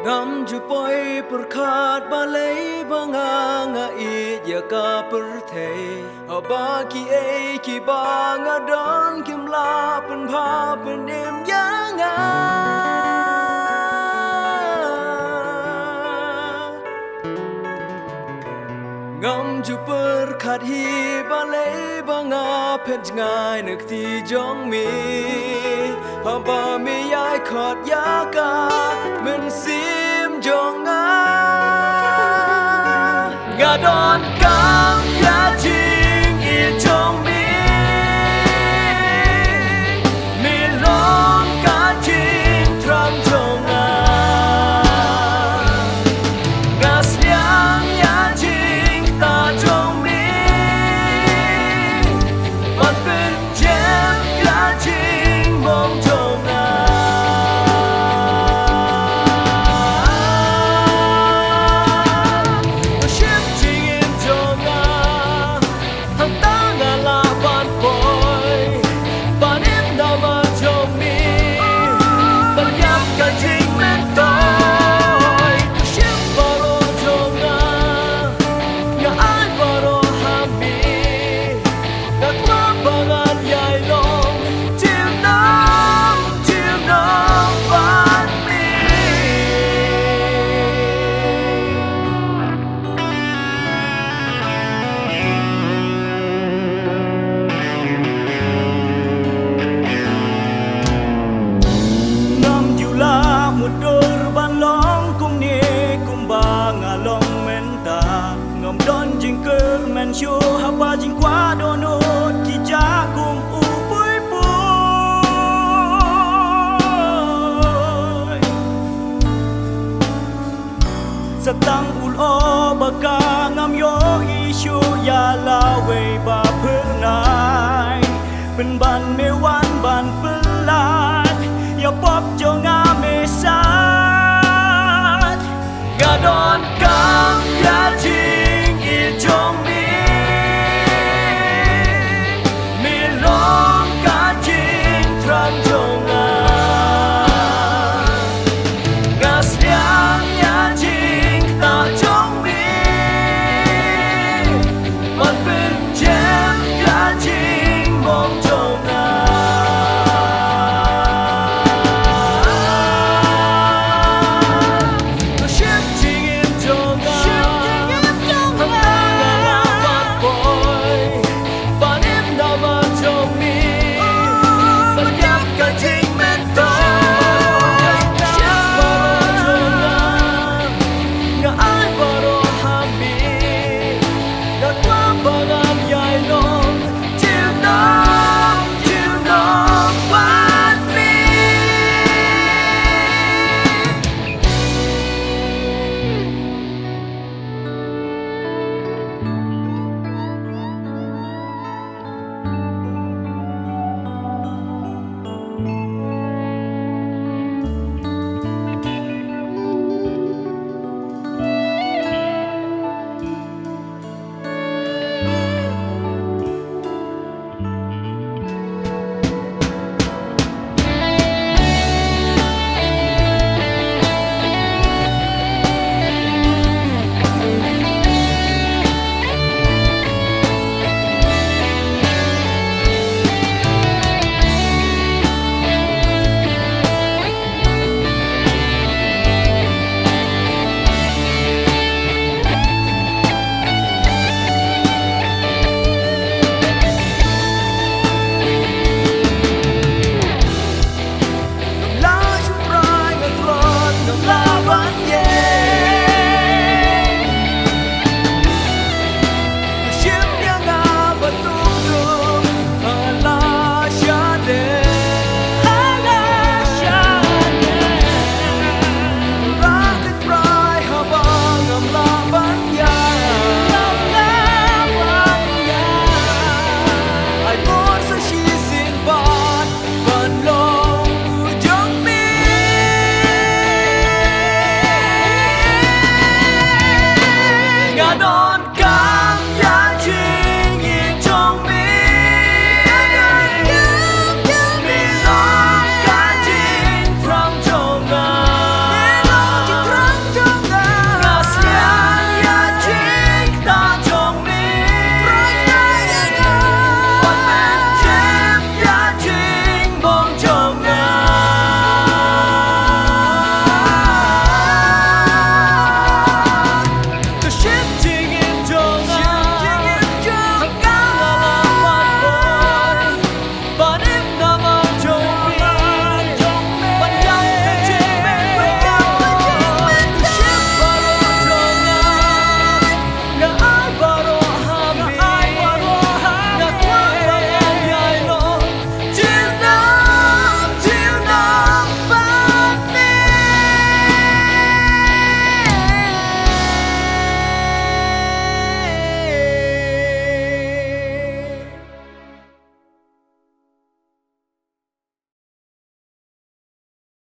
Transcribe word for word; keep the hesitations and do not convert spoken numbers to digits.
Ngam ju poi pyrkhat balei ba nga, nga ïeit ïa ka pyrthei, haba kiei kiba nga don kim lah pynbha pynim ïa nga. Ngam ju pyrkhat hi balei ba nga phet jngai na kti jong me, haba me ïai khot ïa ka mynsiem jong nga. Nga donkam ïa jingïeit jong me, me long ka jingthrang jong nga. Nga sliang ïa jingktah jong me, ban pynjem ïa jingmong jong nga. To shim jingim jong nga, hangta nga lah ban poi, ban im namar jong me, ban ïap ka jingmyntoi. To shim baroh jong nga, nga ai baroh ha me. Nga kwah ba ngan ïai long junom junom bad me. Ngam ju lah mutdur ban long kumne kumba nga long mynta. Ngam don jingkyrmen shuh haba